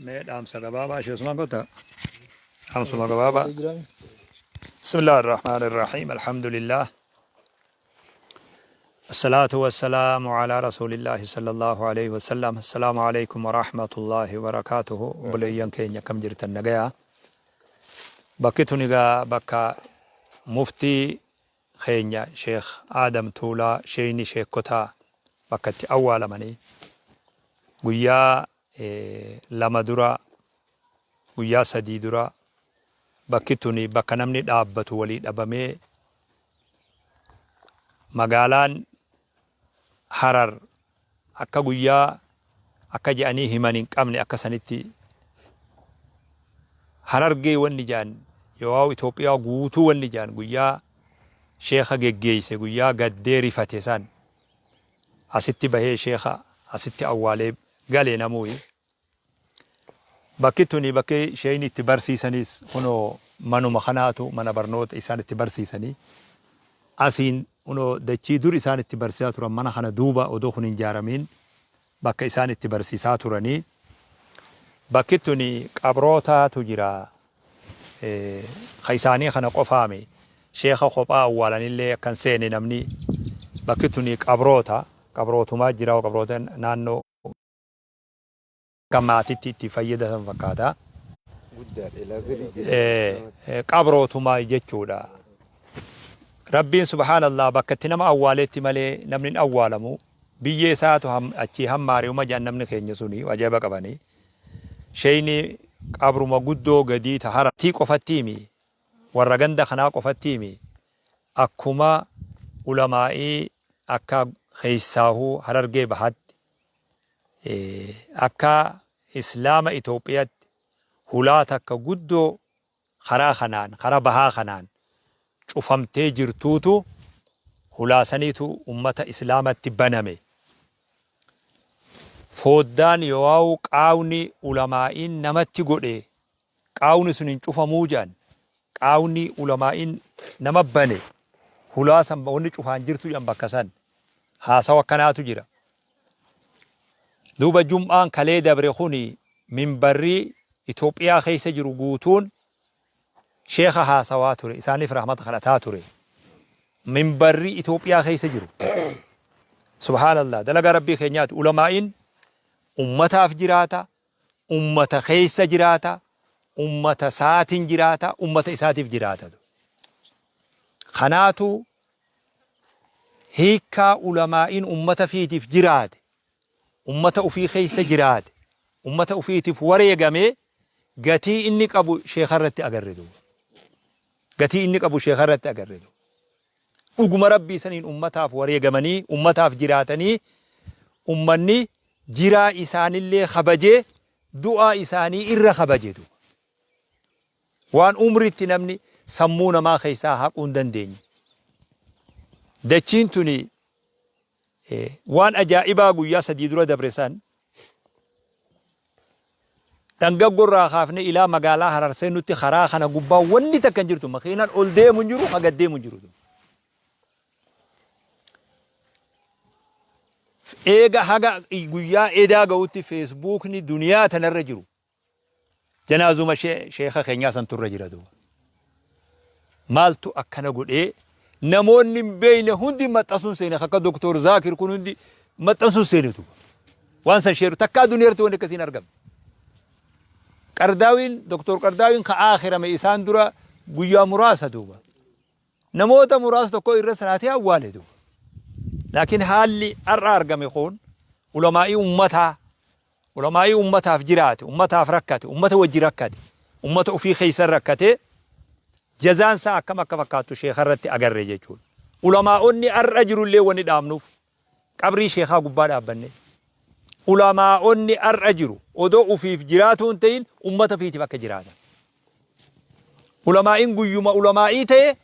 Mee dhaamsa gabaabaa Sheekh Usmaan kottaa. Dhaamsuma gabaabaa. Bismillah ar-Rahmaan ar-Rahiim. Alhamdulillah. Assalaatu wassalaamu alaa rasuulillaahi sallallahu alayhi wasallam. Assalaamu alaykum wa rahmatullaahi wa barakaatuhu. Obboleeyyan keenya akkam jirtan nagayaa. Bakki tun egaa bakka muftii keenya Sheekh Aadam Tuulaa Sheeyni Sheekkotaa bakka itti awwaalamanii guyyaa 2 dura guyyaa 3 dura bakki tuni bakka namni dhaabbatu walii dhabamee magaalaan Harar akka guyyaa akka je'anii himan hin qabne akka sanitti Harargee wanni je'an yoo'aa Itoophiyaa guutuu wanni je'an guyyaa sheekha geggeeyse guyyaa gaddee rifate san asitti bahee sheekha asitti awwaalee gale namuuyi. Bakki tuni bakki sheeyni itti barsiisanis kunoo manuma kanaatu mana barnoota isaan itti barsiisanii. Asiin kunoo dachii dur isaan itti barsiisaa turan mana kana duuba odoo kun hin jaaramiin bakka isaan itti barsiisaa turanii. Bakki tuni qabrootaatu jira. Ka isaanii kana qofaami. Sheekha kophaa awwaalanillee akka hin seene namni bakki tuni qabroota qabrootumaa jira qabroota naannoo akka maatitti itti fayyadatan fakkaata. Qabrootuma jechuudha. Rabbiin subhaanallah bakka itti nama awwaaletti malee namni hin awwaalamu. Biyyee isaatu achii hammaare uma jedhan namni keenya suni ajaa'iba qabani. Sheeyni qabruma guddoo gadii ta hara tii qofattii mi warra ganda kanaa qofattii mi akkuma ulamaa'ii akka keessaahuu Harargee Bahaatti Akka Islaama Itoophiyatti hulaa takka guddoo karaa kanaan, kara bahaa kanaan cufamtee jirtuutu hulaa saniitu ummata Islaamatti baname. Fooddaan yooawu qaawni ulamaa'iin namatti godhe qaawni sun hin cufamuu jedhan. Qaawni ulamaa'iin nama bane hulaa san wanni cufaan jirtu jedhan bakka san. Haasawa akkanaatu jira. Duuba jum'aan kalee dabre kuni minbarri Itoophiyaa keessa jiru guutuun sheekha haasawaa ture, isaaniif rahmata kadhataa ture. Minbarri Itoophiyaa keessa jiru. Subhaanallah, dalagaa Rabbii keenyaati. Ulamaa'iin ummataaf jiraata, ummata keessa jiraata, ummata isaatiin jiraata, ummata isaatiif jiraata. Kanaatu Hiikkaa ulamaa'iin ummata fiitiif jiraate, ummata ufii keessa jiraate, ummata ufiitiif wareegame gatii inni qabu sheekha irratti agarre duuba. Gatii inni qabu sheekha irratti agarre duuba. Dhuguma Rabbii saniin ummataaf wareegamanii, ummataaf jiraatanii, ummanni jiraa isaanillee kabajee, du'aa isaanii irra kabaje duuba. Waan umritti namni sammuu namaa keessaa haquu hin dandeenye. Dachiin tuni waan ajaa'ibaa guyyaa 3 dura dabre san dhangaggo irraa kaafnee ilaa magaalaa Harar seennutti karaa kana gubbaa wanni takka hin jirtu. Makiinaan ol deemu hin jiru, ka gad deemu hin jiru. Eega haga guyyaa edaa ga'utti feesbuukni duniyaa tanarra jiru Janaazuma sheekha keenyaa santu irra jira duuba. Maaltu akkana godhee namoonni hin beekne hundi maxxansuun seene akka Doktor Zaakir kun hundi maxxansuun seene duuba. Waan san sheeru takkaa duniyaatti wanni akkasii hin argamne. Qardaawiin Doktor Qardaawiin ka aakhirame isaan dura guyyaa muraasa duuba. Namoota muraasa tokko irra salaatee awwaale duuba. Laakiin haalli har'a argame kun ulamaa'ii ummataa Ulamaa'ii ummataaf jiraate, ummataaf rakkate, ummata wajji rakkate, ummata ufii keessa rakkate jazaan isaa akkam akka fakkaattu sheekha irratti agarre jechuudha. Ulamaa'onni har'a jirullee wanni dhaamnuuf qabrii sheekhaa gubbaa dhaabbanne. Ulamaa'onni har'a jiru odoo ufiif jiraatuu hin ta'in ummata ofiitiif akka jiraatan. Ulamaa'iin guyyuma ulamaa'ii ta'e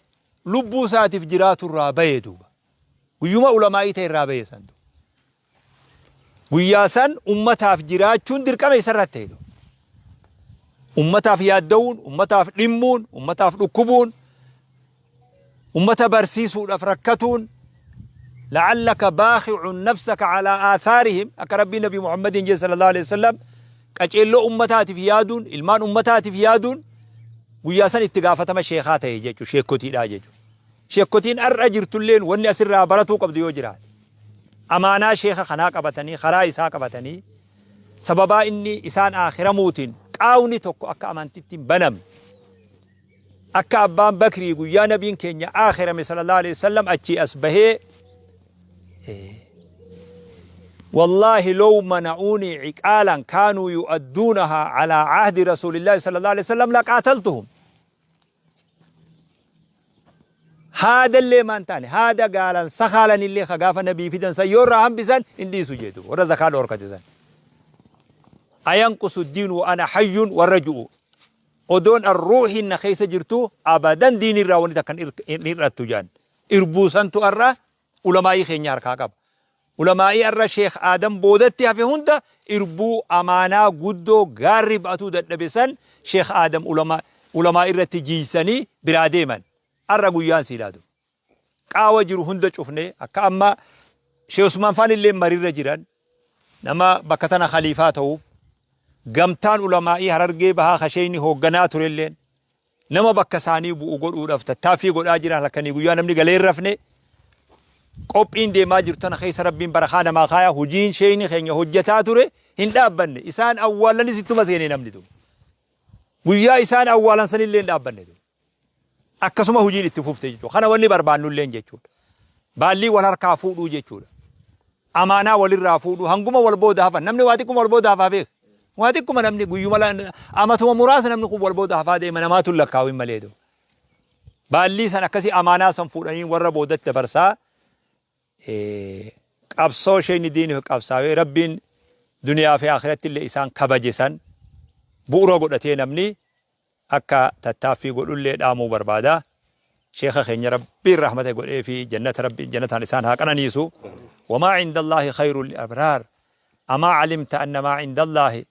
lubbuu isaatiif jiraatu irraa bahe duuba. Guyyuma ulamaa'ii ta'e irraa bahe san duuba. Guyyaa san ummataaf jiraachuun dirqama isarratti ta'e. Ummataaf yaadda'uun, ummataaf dhimmuun, ummataaf dhukkubuun, ummata barsiisuudhaaf rakkatuun, La'allaka baakhi'un nafsaka alaa aathaarihim akka Rabbiin Nabi Muhammadiin jedhe sallallahu alaihi wasallam qaceelloo ummataatiif yaaduun ilmaan ummataatiif yaaduun guyyaa san itti gaafatama sheekhaa ta'e jechuudha sheekkotiidhaa jechuudha. Sheekkotiin har'a jirtulleen wanni asirraa baratuu qabdu yoo jiraate amaanaa sheeka kanaa qabatanii karaa isaa qabatanii sababaa inni isaan aakhiramuutiin qaawni tokko akka amantitti hin banamne Akka Abbaan Bakrii guyyaa Nabiin keenya aakhirame sallallahu alaihi wasallam achii as bahee Wallaahi low mana'uunii ciqaalan kaanuu yu'adduunahaa alaa ahdi rasuulillaahi sallallahu alaihi wasallam laqaataltuhum. Haadallee maan taane haada gaalan sakaalanillee ka gaafa nabii fidan san yoo irraa hambisan hin dhiisu jeetu warra zakaa dhoorkate san. Ayanqusu diinu wa ana hayyun warra ju'u. Odoon an ruuhiin na keessa jirtuu abadan diinirraa wanni takka hin hir'attu jedhan. Irbuu santu ar'a ulamaa'ii keenya harkaa qaba. Ulamaa'ii ar'a Sheekh Aadam boodatti hafe hunda irbuu amaanaa guddoo gaarri ba'atuu dadhabe san Sheekh Aadam ulamaa'ii irratti jiysanii biraa deeman. Ar'a guyyaan siidhaa duuba. Qaawa jiru hunda cufnee akka amma Sheekh Usmaan faan illee marirra jiran nama bakka tana khaliifaa ta'uuf gamtaan ulamaa'ii Harargee Bahaa ka sheeyni hoogganaa turelleen nama bakka isaanii bu'u godhuudhaaf tattaaffii godhaa jiran halkanii guyyaa namni galee hin rafne qophiin deemaa jirtu tana keessa Rabbiin barakaa namaa kaaya hojiin sheeyni keenya hojjetaa ture hin dhaabbanne isaan awwaallanis ittuma seenee namni duuba guyyaa isaan awwaalan sanillee hin dhaabbanne duuba. Akkasuma hujiin itti fufte jechuudha. Kana wanni barbaannulleen jechuudha. Baallii wal harkaa fuudhuu jechuudha. Amaanaa walirraa fuudhuu hanguma wal booda hafan namni waa xiqquma wal booda hafaa beeka. Waa xiqquma namni guyyuma amatuma muraasa namni kun wal booda hafaa deema namaatu hin lakkaawin malee. Baallii san akkasii amaanaa san fuudhanii warra boodatti dabarsaa qabsoo sheeyni diiniif qabsaawee Rabbiin duniyaa fi akhiratti illee isaan kabaje san bu'ura godhatee namni akka tattaaffii godhullee dhaamuu barbaada. Sheekha keenya Rabbiin rahmata godheefi jannata Rabbiin jannataan isaan haa qananiisu. Wamaa indallaahi khayrun li abraar. Amaa alimta anna maa indallaahi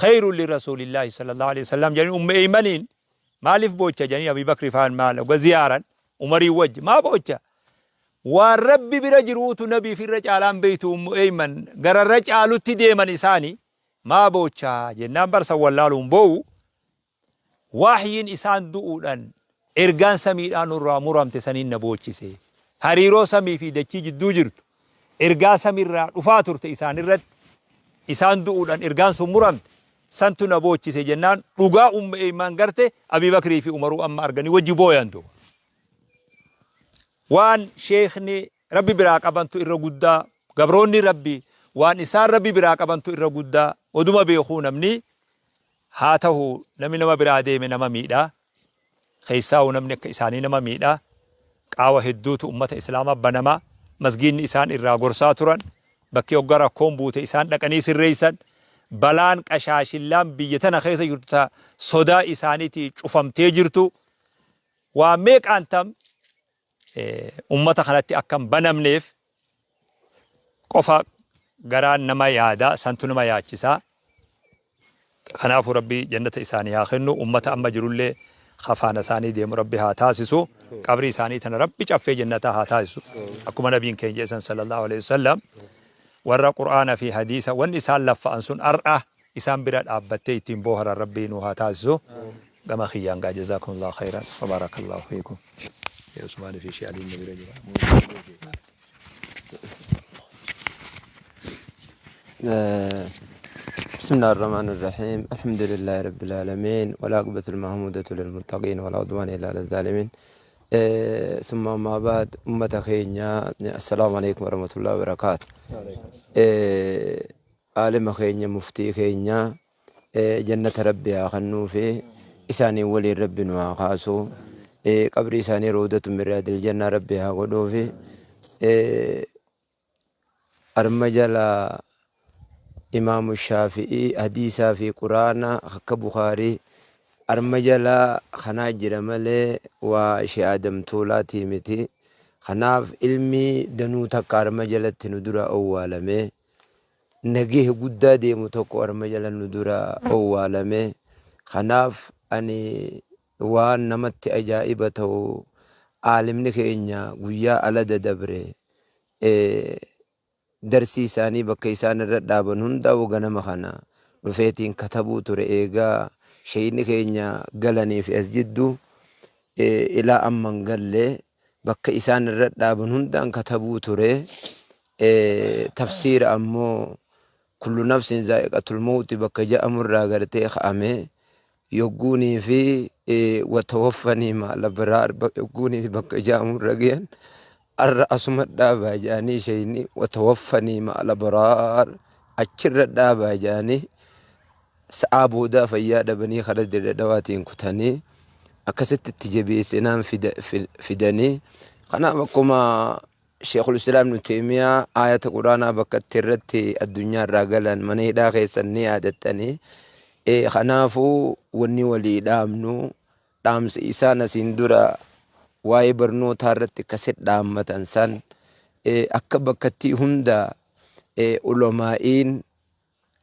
khayrun li rasuulillaahi sallallahu alaihi wasallam jedhanii ummu Eeymaniin maaliif boocha jedhanii Abii Bakri faan maal oga ziyaaran Umarii wajji maa boocha waan Rabbi bira jiruutu nabiif irra caalaan beeytu ummu Eeyman gararra caalutti deeman isaani Maa boochaa? Jennaan bar san wallaaluun boowu, Wahyiin isaan du'uudhan ergaan samiidhaa nurraa muramte saniin na boochise. Hariiroo samii fi dachii jidduu jirtu, ergaa samiirraa dhufaa turte isaanirratti, isaan du'uudhan ergaan sun muramte, santu na boochise jennaan dhugaa Ummu Eymaan garte Abii Bakrii fi Umaruu amma arganii wajji booyan duuba. Waan sheekhni Rabbi biraa qabantu irra guddaa, gabroonni Rabbii waan isaan Rabbi biraa qabantu irra guddaa oduma beekuu namni haa tahu namni nama biraa deeme nama miidha, keessaahuu namni akka isaanii nama miidha, qaawa hedduutu ummata islaamaa banama, masgiidni isaan irraa gorsaa turan, bakki hogga rakkoon buute isaan dhaqanii sirreessan, balaan qashaashillaan biyya tana keessa jirtu ta sodaa isaaniitii cufamtee jirtu, waa meeqaan tam ummata kanatti akka hin banamneef qofa garaan nama yaada, santu nama yaachisa. Kanaafuu Rabbi jannata isaanii haa kennu, ummata amma jirullee ka faana isaanii deemu Rabbi haa taasisu, qabrii isaanii tana Rabbi caffee jannataa haa taasisu. Akkuma nabiin keenya jedhe san sallallahu alaihi wasallam warra Qur'aana fi hadiisa wanni isaan laffa'an sun ar'a isaan bira dhaabbattee ittiin booharan Rabbi nu haa taasisu. Gama kiyyaan gaa jazaakumullahu khayran wa barakallahu fiikum. Shee Usmaan fi Shee Aliin na bira jira. بسم الله الرحمن الرحيم الحمد لله رب العالمين والعاقبة المحمودة للمتقين ولا عدوان إلا على الظالمين ثم ما بعد أمة خينيا السلام عليكم ورحمة الله وبركاته Aalima keenya muftii keenya jannata rabbi haa kennuufi isaaniin waliin rabbi nu haa kaasu qabrii isaanii rawdatu min riyaadil jannaa rabbi haa godhuufi arma jala imaamu shaafi'ii hadiisaa fi quraana akka bukaarii arma jala kanaa jira malee waa ishee aadam tuulaatii miti kanaaf ilmi danuu takka arma jalatti nu dura owwaalame Nageeh guddaa deemu tokko arma jala nu dura owwaalame. Kanaaf ani waan namatti ajaa'iba ta'u aalimni keenya guyyaa alada dabre Darsii isaanii bakka isaan irra dhaaban hundaa'u ganama kana dhufeetiin katabuu ture. Eegaa sheeyni keenya galanii fi as jidduu ilaa amman gallee bakka isaan irra dhaaban hundaan katabuu ture. Tafsiira ammoo kullu nafsin zaa'iqatul mawti bakka ja'amurraa gartee ka'ame, yogguunii fi watawaffanii maal abraar yogguunii fi bakka ja'amurra gahan, arra asuma dhaabaa jedhanii, sheeyni watawaffanii maal abraar achirra dhaabaa jedhanii, sa'aa boodaa fayyaa dhabanii kara Dirre Dhawaatiin kutanii, akkasitti itti jabeessinaan fidanii. Kanaaf akkuma Sheekul Islaam Ibnu Teemiyaa aayata Quraanaa bakka itti irratti addunyaa irraa galan mana hidhaa keessan ni yaadattanii. Kanaafuu wanni walii dhaamnu, dhaamsi isaan asiin dura waa'ee barnootaa irratti akkasit dhaammatan san, akka bakkattii hunda ulamaa'iin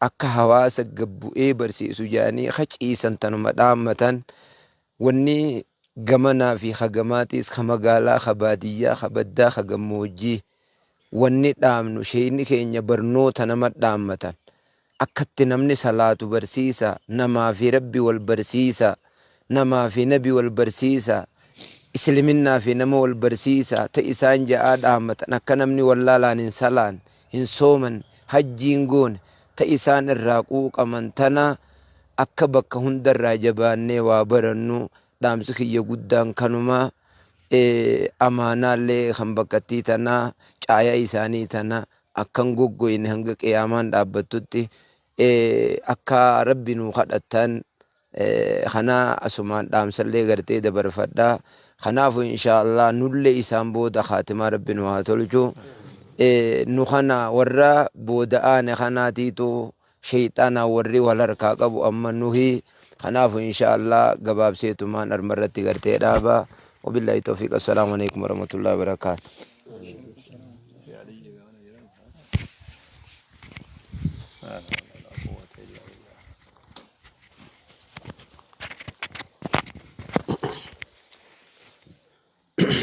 akka hawaasa gabbu'ee barsiisu jedhanii haciisan tanuma dhaammatan. Wanni gamanaa fi hagamaatiis, ka magaalaa, ka baadiyyaa, ka baddaa, ka gammoojjii, wanni dhaamnu, sheeyni keenya barnoota nama dhaammatan, akkatti namni salaatu barsiisa, namaa fi Rabbi wal barsiisa, namaa fi nabi wal barsiisa, isliminnaa fi nama wal barsiisa ta isaan ja'aa dhaammatan, akka namni wallaalaan hin salaan, hin sooman, hajjiin goone, ta isaan irraa quuqaman tana akka bakka hundarraa jabaannee waa barannu dhaamsi kiyya guddaan kanuma. Amaanaallee kan bakkattii tanaa, caayaa isaanii tana akkan goggoyne hanga qiyaamaan dhaabbattutti akka Rabbi nuu kadhattan kana asumaan dhaamsallee gartee dabarfadha. Kanaafu inshaallah nullee isaan booda kaatimaa Rabbi nu haa tolchu. Nu kana warra booda aane kanaatiitu shayxaanaa warri wal harkaa qabu amma nuhi. Kanaafu inshaallah gabaabseetumaan armarratti gartee dhaaba. Wabillahi tawfiiq. Assalaamu alaikum warahmatullahi wabarakaatu.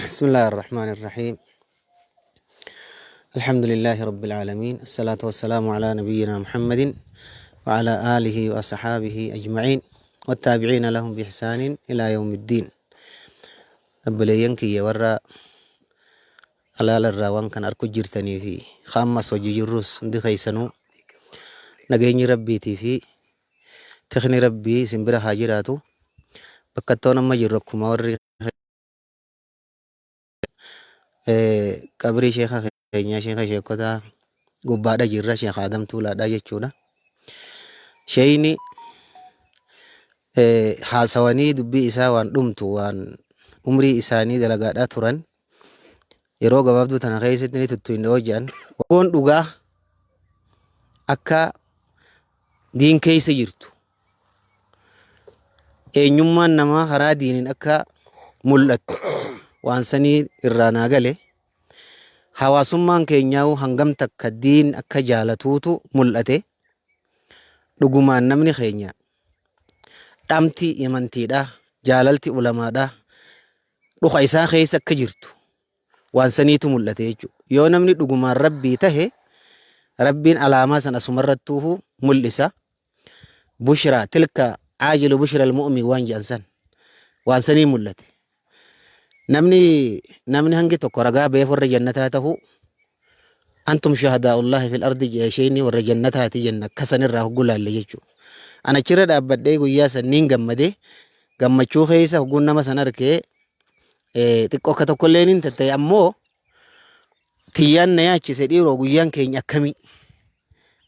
بسم الله الرحمن الرحيم، الحمد لله رب العالمين، الصلاة والسلام على نبينا محمد وعلى آله وأصحابه أجمعين والتابعين لهم بإحسان إلى يوم الدين. Obboleeyyan kiyya warra alaalarraa waan kan arku jirtanii fi kaammas hojii jirrus, hundi keessanuu nageenyi Rabbiitii fi tikni Rabbii isin bira haa jiraatu. Bakkattoon amma jirru, akkuma warri qabrii sheeka keenyaa, sheeka sheekotaa gubbaadha jirra, Sheeka Adam Tuulaadha jechuudha. Sheeyni haasawanii dubbii isaa waan dhumtu, waan umrii isaanii dalagaadhaa turan yeroo gabaabduu tana keessatti ni tuttuinne hojjan. Wagoon dhugaa akka diin keessa jirtu, eenyummaan namaa karaa diiniin akka mul'attu waan sanii irraa naa gale. Hawaasummaan keenyaa hangam takka diin akka jaalatuutu mul'ate. Dhugumaan namni keenya dhamti amantiidha, jaalalti ulamaadha dhuka isaa keessa akka jirtu waan saniitu mul'ate jechuudha. Yoo namni dhugumaan Rabbii tahe, Rabbiin alaamaa san asumarrattuuhu mul'isa. Bushraa tilka caajilu bushra almu'min waan jedhan san waan sanii mul'ate. Namni hangi tokko ragaa beef warra jannataa tahuu, antum shuhadaa'ullahi fil ardi jedhe isheen, warra jannataati jenna akkasanirraa hogguu laalle jechuudha. Ana achirra dhaabbadhee guyyaa sanniin gammadee, gammachuu keessa hogguun nama san arkee xiqqoo akka tokkollee niin tatta'e. Ammoo tiyyaan na yaachise, dhiiroo guyyaan keenya akkamii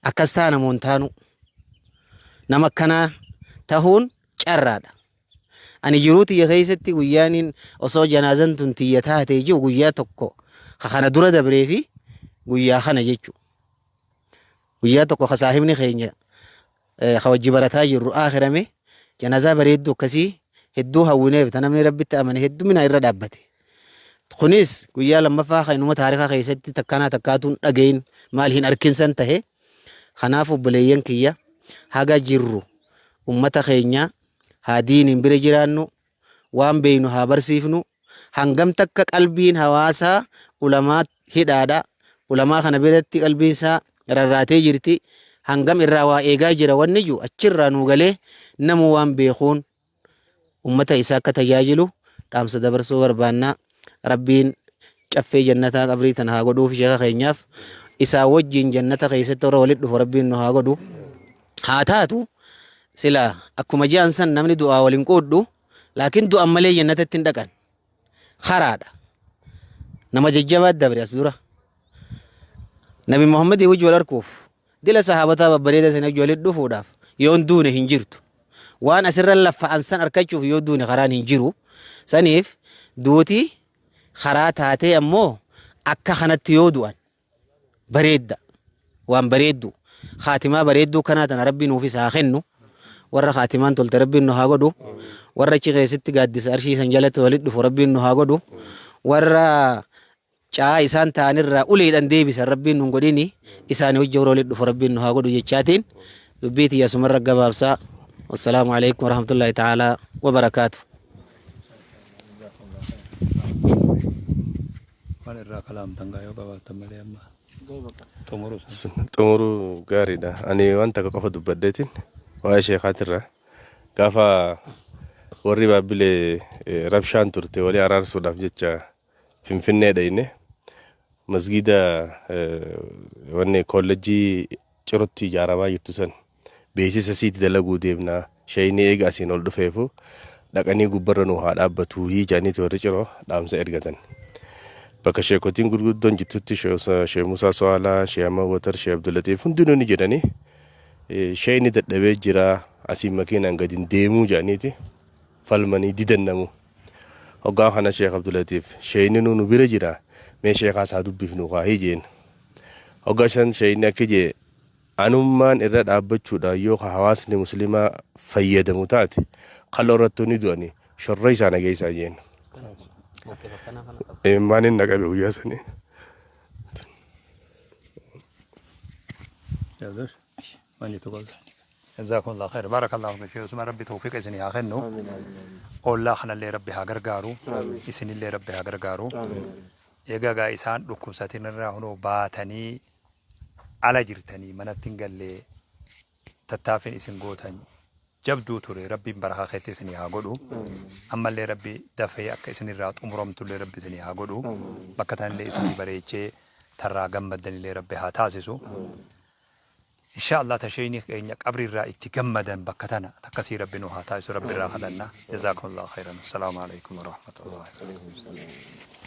akkas taana moo hin taanu? Nama akkanaa tahuun carraadha. Ani jiruu tiyya keessatti guyyaaniin osoo janaazan tun tiyya taatee jiru guyyaa tokko ka kana dura dabree fi guyyaa kana jechuudha. Guyyaa tokko ka saahibni keenya ka wajji barataa jirru aakhirame, janaazaa bareedduu akkasii hedduu hawwineef, ta namni Rabbitti amane heddumina irra dhaabbate. Kunis guyyaa lammaffaa kan inuma taarikaa keessatti takkanaa takkaatuun dhagayin maal hin arkinsan tahe. Kanaaf obboleeyyan kiyya, haga jirru ummata keenya haa diiniin bira jiraannu, waan beeynu haa barsiifnu. Hangam takka qalbiin hawaasaa ulamaa hidhaadha. Ulamaa kana biratti qalbiin isaa rarraatee jirti. Hangam irraa waa eegaa jira wanni jiru achirraa nuu galee namuu waan beekuun ummata isaa akka tajaajilu dhaamsa dabarsuu barbaanna. Rabbiin caffee jannataa qabrii tana haa godhuuf sheeka keenyaaf. Isaa wajjin jannata keessatti warra walitti dhufu Rabbiin nu haa godhu. Haa taatu sila akkuma je'an san namni du'aa waliin qoodhu laakiin du'an malee jannatatti hin dhaqan. Karaadha. Nama jajjabaa dabre as dura. Nabi Muhammadii wajji wal arkuuf dila sahaabotaa babbareeda sana wajji walitti dhufuudhaaf yoon duune hin jirtu. Waan asirra laffa'an san arkachuuf yoo duune karaan hin jiru. Saniif duuti karaa taatee ammoo akka kanatti yoo du'an bareedda. Waan bareeddu. Khaatimaa bareedduu kanaa tana Rabbi nuufis haa kennu. Warra khaatimaan tolte Rabbiin nu haa godhu. Warra achi keessatti gaaddisa arshii san jalatti walitti dhufu Rabbiin nu haa godhu. Warra caa isaan ta'anirraa uleedhaan deebisan Rabbiin nun godhini isaani hojii warra walitti dhufu Rabbiin nu haa godhu jechaatiin dubbii tiyya asumarra gabaabsaa. Wassalaamu alaikum warahmatullahi ta'ala wabarakaatu. Waan irraa kalaamtan gaa yoo qabaattan malee amma xumuru sun. Xumuruu gaariidha. Ani waan takka qofa dubbadheetiin waa'ee sheekaatirraa gaafa warri Baabbilee rabshaan turte walii araarsuudhaaf jecha Finfinnee dhayne masgiida wanni kollejjii Cirotti ijaaramaa jirtu san beeksisa siiti dalaguu deemna sheeyni eega asiin ol dhufeefu dhaqanii gubbarra nuu haa dhaabbatuu jedhaniiti warri Ciroo dhaamsa ergatan. Bakka sheekotiin gurguddoon jirtutti Shee Musaa So'aalaa, Shee Ahmad Watar, Shee Abdulaxiif hundinuu ni jedhanii sheeyni dadhabee jira asiin makiinaan gadi hin deemuu jedhaniiti falmanii didan namuu. Hoggaa kana Sheekh Abdulatiif sheeyninuu nu bira jira mee sheekaas haa dubbifnu kaa jeen. Hoggaa shan sheeyni akki jee anummaan irra dhaabbachuudhaan yoo ka hawaasni muslimaa fayyadamu taate kal'oo irrattuu ni du'ani shorra isaa nageessaa jeen. Immaan inni qabe guyyaa sanii. Waan jettu qabda. Jazakumullah khair. Barakallahu fiik. Sheekh Usmaan Rabbi tawfiiqa isinii haa kennu. Ollaa kanallee Rabbi haa gargaaru. Isinillee Rabbi haa gargaaru. Egaa gaa isaan dhukkubsatin irraa hunoo baatanii ala jirtanii manatti hin gallee tattaaffiin isin gootan jabduu ture. Rabbiin barakaa keetti isinii haa godhu. Ammallee Rabbi dafee akka isinirraa xumuramtullee Rabbi isinii haa godhu. Bakka tanallee isinii bareechee tarraa gammaddanillee Rabbi haa taasisu. Inshaa Allah ta sheeyni keenya qabri irraa itti gammadan bakka tana takkasii rabbi nu haa taasisu rabbi irraa kadhanna. Jazaakumullahu khayran. Assalaamu alaikum warahmatullahi wabarakatuh.